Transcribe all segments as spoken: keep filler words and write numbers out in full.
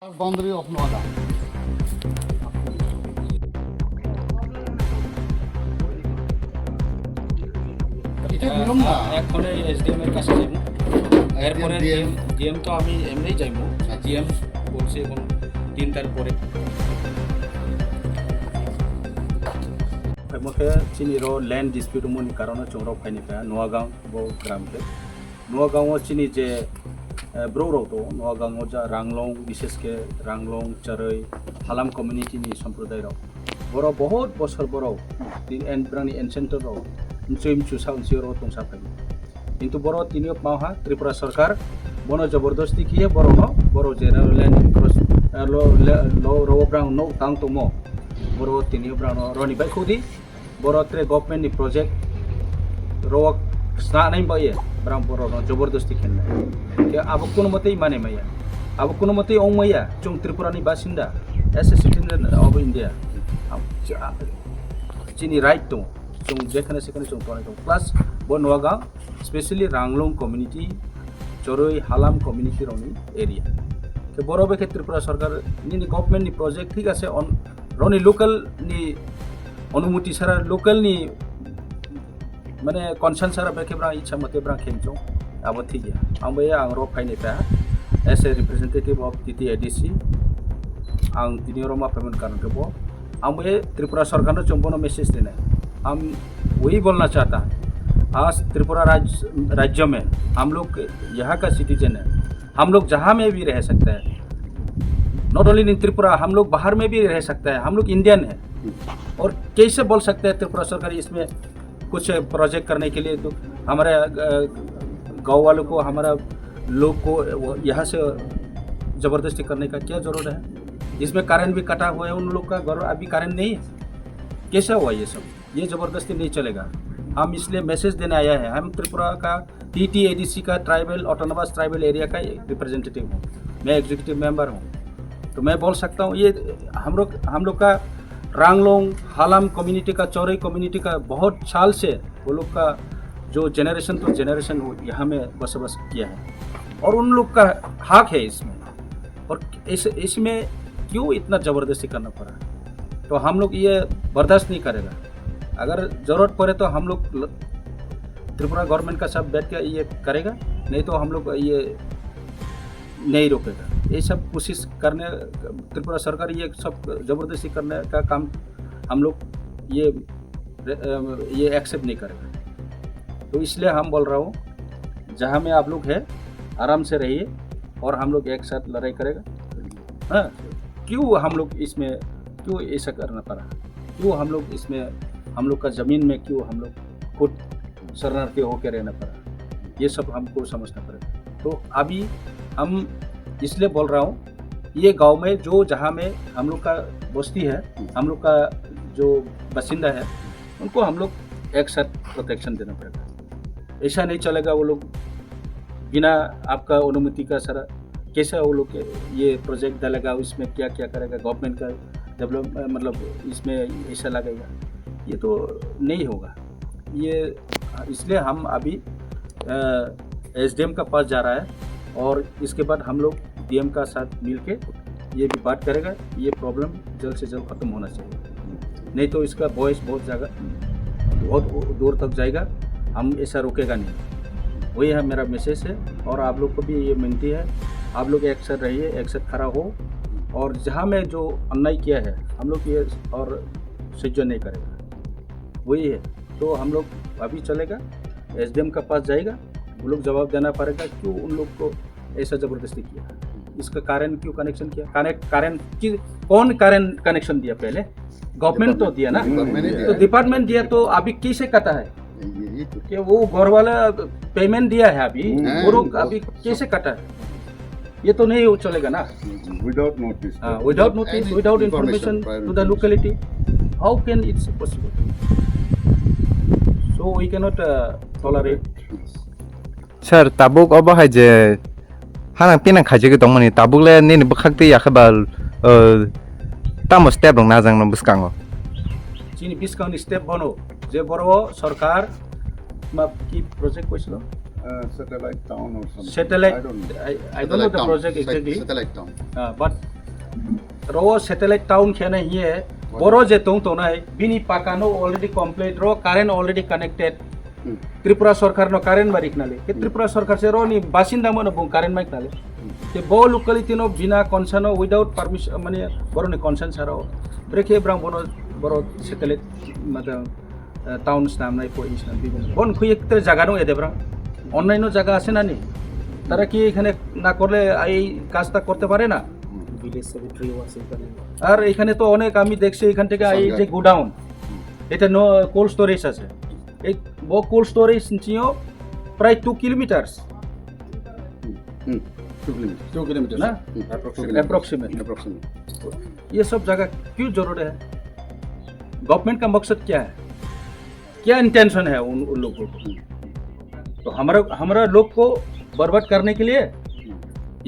Boundary of Noida. এটা দিলাম না। এখনে এসডিএম এর কাছে যাইমু। এরপরে ডিএম। ডিএম, ডিএম তো আমি এমনিই যাইমু। আচ্ছা। ডিএম বলছে এখন তিনটার পরে। Omo khe chini ro land dispute wngmani karone chwng rok phaini kha Noagang bo gram khe. Noagang o chini je, eh, borok rok tongo, Noagang o ja Ranglong, bishesh khe Ranglong, Charwi, Halam community ni somprodai rok. Borok bahut bosor borok, tin en brani ancestor rok, mchwi mchu sa mchwi oro tongsa phai. Kintu borok tini o pau ha Tripura sarkar bono jobordosti khiye borok no, borok je land cross, eh, lo, le, lo, ro brang no tang tongmo, borok tini o brang no roni bai khudi. Borok tre government ni project rok snanai bai ye, borok borok no jobordosti khenai. Ke abo kuno motei mane maya. Abo kuno motei ong maya, chwng Tripura ni basinda, as a citizen of India. Am-, ch-, a-, chini right tongo. Chwng jekhane sekhane chwng tongnai tongo. Plus bo Noagang, specially Ranglong community, Choroi Halam community rokni area. Ke borok bai khe Tripura sarkar nini government ni project thik ase, on, roni local ni onumoti sara, local ni mane concern sara bai khe brang ichha mate brang khenchong, abo thik ya. Ang bai ang rok phaini ta as a representative of T T A D C, ang tini oro ma phaimani karon khe bo. हम ये त्रिपुरा सरकार नो चुम्बन मैसेज देना है। हम वही बोलना चाहता है, आज त्रिपुरा राज्य, राज्य में हम लोग यहाँ का सिटीजन है, हम लोग जहाँ में भी रह सकते हैं। Not only in त्रिपुरा, हम लोग बाहर में भी रह सकते हैं, हम लोग इंडियन है। और कैसे बोल सकते हैं त्रिपुरा सरकार इसमें कुछ प्रोजेक्ट करने के लिए? तो हमारे, अ, गाँव वालों को, हमारा लोग को वो यहाँ से ज़बरदस्ती करने का क्या ज़रूरत है? इसमें करंट भी कटा हुआ है, उन लोग का घर अभी करंट नहीं है। कैसा हुआ ये सब? ये ज़बरदस्ती नहीं चलेगा। हम इसलिए मैसेज देने आया है। हम त्रिपुरा का टीटीएडीसी का ट्राइबल, ऑटोनोमस ट्राइबल एरिया का रिप्रेजेंटेटिव हूँ, मैं एग्जीक्यूटिव मेंबर हूँ। तो मैं बोल सकता हूँ, ये हम लोग, हम लोग का रांगलोंग हालाम कम्युनिटी का, चौरई कम्युनिटी का बहुत साल से वो लोग का जो जनरेशन टू जनरेशन वो यहाँ में बसोबास किया है और उन लोग का हक है इसमें। और इस, इसमें क्यों इतना ज़बरदस्ती करना पड़ा? तो हम लोग ये बर्दाश्त नहीं करेगा। अगर ज़रूरत पड़े तो हम लोग ल-, त्रिपुरा गवर्नमेंट का साथ बैठ के ये करेगा, नहीं तो हम लोग ये नहीं रोकेगा। ये सब कोशिश करने, त्रिपुरा सरकार ये सब ज़बरदस्ती करने का काम हम लोग ये, ये एक्सेप्ट नहीं करेगा। तो इसलिए हम बोल रहा हूँ, जहाँ में आप लोग हैं, आराम से रहिए और हम लोग एक साथ लड़ाई करेगा। हाँ, क्यों हम लोग इसमें, क्यों ऐसा करना पड़ा? क्यों हम लोग इसमें, हम लोग का ज़मीन में क्यों हम लोग खुद शरणार्थी होकर रहना पड़ा? ये सब हमको समझना पड़ेगा। तो अभी हम इसलिए बोल रहा हूँ, ये गांव में जो, जहाँ में हम लोग का बस्ती है, हम लोग का जो बासिंदा है, उनको हम लोग एक साथ प्रोटेक्शन देना पड़ेगा। ऐसा नहीं चलेगा, वो लोग बिना आपका अनुमति का सारा कैसा वो लोग ये प्रोजेक्ट डालेगा, इसमें क्या क्या करेगा, गवर्नमेंट का डेवलप, मतलब इसमें ऐसा लगेगा, ये तो नहीं होगा। ये, इसलिए हम अभी, अ, एसडीएम का पास जा रहा है और इसके बाद हम लोग डीएम का साथ मिलके ये भी बात करेगा, ये प्रॉब्लम जल्द से जल्द ख़त्म होना चाहिए, नहीं तो इसका वॉइस बहुत जगह, बहुत दूर तक जाएगा, हम ऐसा रुकेगा नहीं। वही है मेरा मैसेज है और आप लोग को भी ये विनती है, आप लोग एक साथ रहिए, एक साथ खड़ा हो और जहाँ में जो अन्याय किया है हम लोग ये और सह्य नहीं करेगा। वही है। तो हम लोग अभी चलेगा, एसडीएम का पास जाएगा, वो लोग जवाब देना पड़ेगा क्यों उन लोग को ऐसा जबरदस्ती किया, इसका कारण क्यों कनेक्शन किया, कनेक्ट, कारण की, कौन कारण कनेक्शन दिया पहले? गवर्नमेंट तो दिया ना, गवर्नमेंट ने तो दिया। डिपार्टमेंट दिया, तो अभी कैसे कटा है? यही तो। कि वो घर वाला पेमेंट दिया है अभी, हम्म। वो लोग अभी कैसे कटा है? ये तो नहीं चलेगा ना। Without notice. Ah, without notice, any without information, information prior to the information. Locality, how can it's possible? So we cannot, uh, tolerate. Sir, tabuk obo hai je hanang pinang khaijagwi tongmani, tabuk le nini bwkhak twi yakhe ba, uh, tamo step rok najak no bwskango? Chini bwskangni step bono je boro sarkar ma ki project koisilo? Uh, satellite town or something. Satellite, I don't know. I, I don't know the project exactly. Satellite town. Uh, but ro satellite town khena hiye, boro je tong tongnai, bini paka no already complete, ro current already connected. Hmm. Tripura sarkar no current ba riknali. Ke Tripura sarkar se ro ni basinda mo no bung current mai knali. Te bo locality no bina consent no without permission, mane boro ni consent saro. Brekhe brang bono boro satellite mata, eh, town snam nai po isna bibin. Bon khuye tre jaga no ede brang. Online no jaga ase na ni. Tara ki ekhane na korle ei kajta korte pare na? Village secretary ও আছে এখানে। আর এখানে তো অনেক আমি দেখছি এখান থেকে এই যে গোডাউন, এটা নো কোল্ড স্টোরেজ আছে। এই ব-, কোল্ড স্টোরেজ নিচেও প্রায় two kilometres. Hmm. Two kilometers. Two kilometers. না? Hmm. Approximate. Approximate. Approximate. ये सब जगह क्यों जरूरत है? गवर्नमेंट का मकसद क्या है? क्या इंटेंशन है उन, उन लोगों को? तो हमारा, हमारा लोग को बर्बाद करने के लिए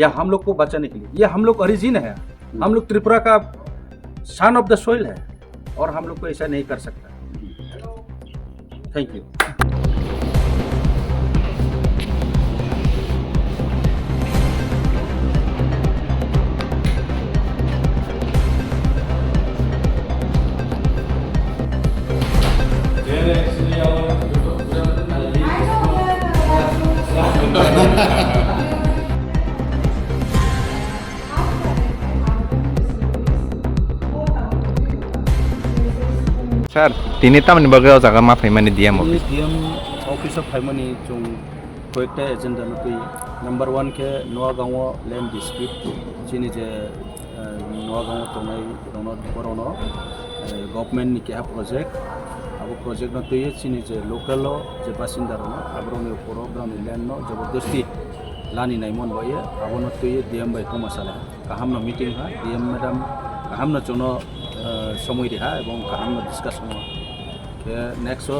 या हम लोग को बचाने के लिए? ये हम लोग ओरिजिन है, हम लोग त्रिपुरा का सन ऑफ द सॉइल है और हम लोग को ऐसा नहीं कर सकता। Thank you. Sir, tini tamni bagwi o jaga ma phaimani D M office? Tini D M office o phaimani chwng koyekta agenda no twi. Number one khe Noagaon o land dispute, chini je, eh, Noagaon o tongnai rokno, borokno, eh, government ni keha project, abo project no twiwi chini je local o je basinda rokno, aborokni upor o borokni land no jobordosti lani naimon bai abono twiwi D M bai tongma sala. Kaham no meeting ha, D M madam kaham no chwngno, eh, somoi riha ebong kaham no discussion o. Khe next o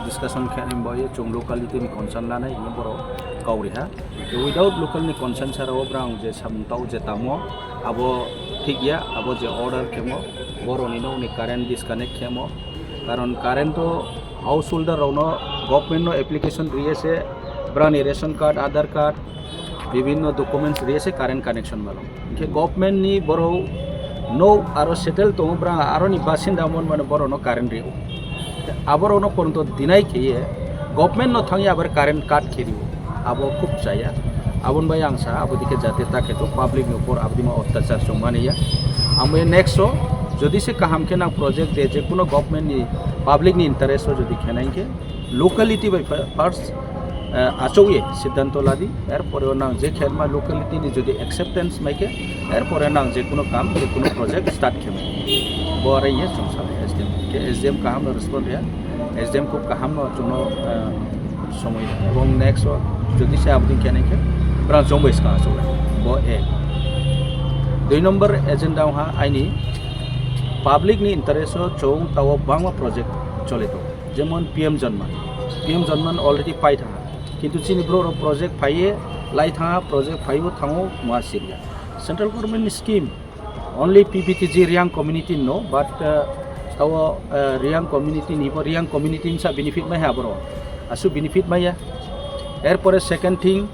discussion khe ani bo ye chwng locality ni concern lanai hino borok kau riha. Khe without local ni concern sara o brang je samung tao je tamo abo thik ya, abo je order khemo borok ni nok ni current disconnect khemo. Karon current o householder rokno government no application riye se brani ration card, Aadhaar card, bibhinno documents riye se current connection malo. Hinkhe government ni borok no aro settle tongo, brang aro ni basinda mon mane borok no current rio. Aborok no poronto deny khiye government no thangya abar current cut khirio. Abo khub chaya. Aboni bai ang sa abo dikhe jate ta khe to public ni upor abdima otyachar chwng mani ya. Ang bai next o jodi se kaham khe nang project de je kuno government ni public ni interest o jodi khenai khe locality bai fir-, first, eh, achukye siddhanto ladi, er pore o nang je khe ma locality ni jodi acceptance mai khe, er pore nang je kuno kam, je kuno project start khe mai. Bo arai ye chwng sala S D M. Khe S D M kaham no respond ya, S D M khub kaham no chwngno, eh, somoi. Ebong next o jodi se abdin khe nai khe, brang chwng bai swkang achuk lai. Bo ek. Dui number agenda ha aini public ni interest o chwng tao bangma project chole to. Jemon P M Janman, P M Janman already pai thanga, kintu chini bro rok project phaiye lai thanga, project phaibo thango ma sirya. Central government ni scheme only P V T G Reang community no, but, uh, tao, uh, Reang community ni bo Reang community ni sa benefit mai ha bro, asu benefit mai ya. Erpore second thing,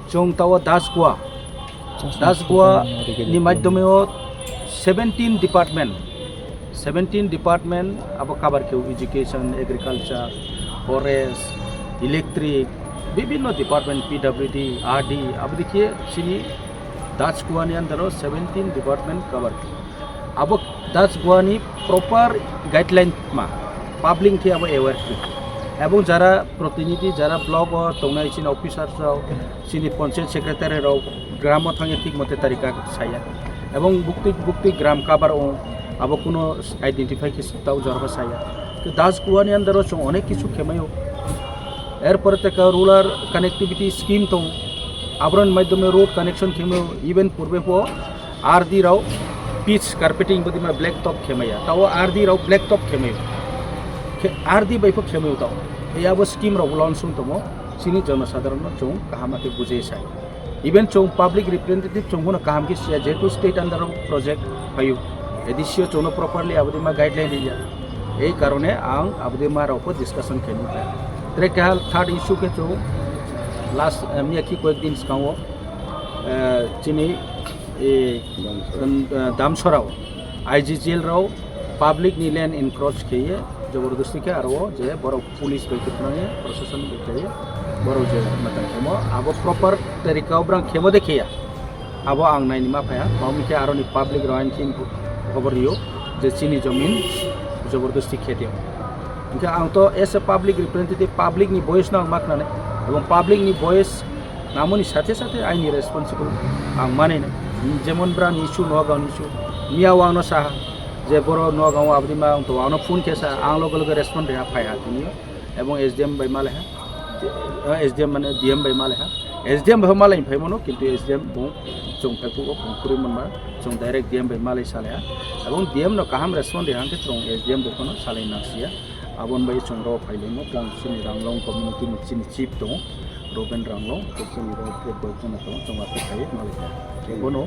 chwng tao Das Gua, Das Gua ni madhyome o seventeen department, seventeen department abo cover khe, education, agriculture, forest, electric, bibhinno department, P W D, R D, abo dikhe chini Das Gua ni under o seventeen department cover khe. Abo Das Gua ni proper guideline ma, public khe abo aware khe. Ebong jara protinidhi, jara block o tongnai chini officers rok, chini panchayat secretary rok gramo thangya thik mote tarika saya. Ebong bukti bukti gram cover o abo kuno identify khe tao jorba saya. Te Das Gua ni under o chwng onek kichu khemayo. Erpore teka rural connectivity scheme tong, abron madhyome road connection khemayo, even purbe po R D rao pitch carpeting bodima black top khemaya, tao R D rao black top khemayo. Khe R D bai po khemayo tao. Ei abo scheme rao launch wng tongo, chini jonosadharon no chwng kaham khe bujai sai. Even chwng public representative chwng bono kaham khe siya, jehetu state under o project phaio, A D C o chwngno properly abodima guideline riya. Ei karone ang abodima rao po discussion khe nukha. Tre kehal third issue khe chwng Last, eh, miya ki koyek din skango, eh, chini, eh, Damsora. Dam-, eh, Damsora o I G G L rao public ni land encroach kheye, jabardasti khe aro je borok police bai khe phnangya, proshashan bai khe borok je matang khemo, abo proper tarika o brang khemo de khiya. Abo ang naini ma phaiha, tamo khe aroni public rao ang khe khobor rio je chini jomin jabardasti khe tio. Hingkhe ang to as a public representative, public ni voice no ang ma khnanai, ebong public ni voice namoni sathe sathe aini responsible ang manai nai. Jemon brani issue, Nagaon issue, miya o ang no saha je boro Nagaon o abdi ma ang to, ang no phone khe sa, ang loge loge respond reha phaiha tini o. Ebong S D M bai malaiha, eh, S D M mane D M bai malaiha, S D M bai malai phai mano, kintu S D M bung chwng phai kugo bung kwrwi manma, chwng direct D M bai malai salaiha. Ebong D M no kaham respond reha hingkhe chwng S D M bai phano salai nangsiya. Aboni bai chwng rw phai limo, tong chini Ranglong community ni chini chief tongo, Ruben Ranglong, tei chini rw khe koi kheno tongo, chwng aphi phai malaiha. Bono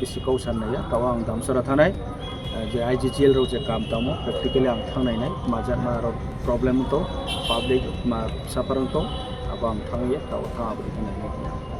bisi kok san naiya, tao ang Damsora thanai, eh, je I G G L rok je kam tamo, practically ang thangnai nai, majakma rok problem to, public ma suffer to, abo ang thangwi, tao thang abo dikhe nai nai.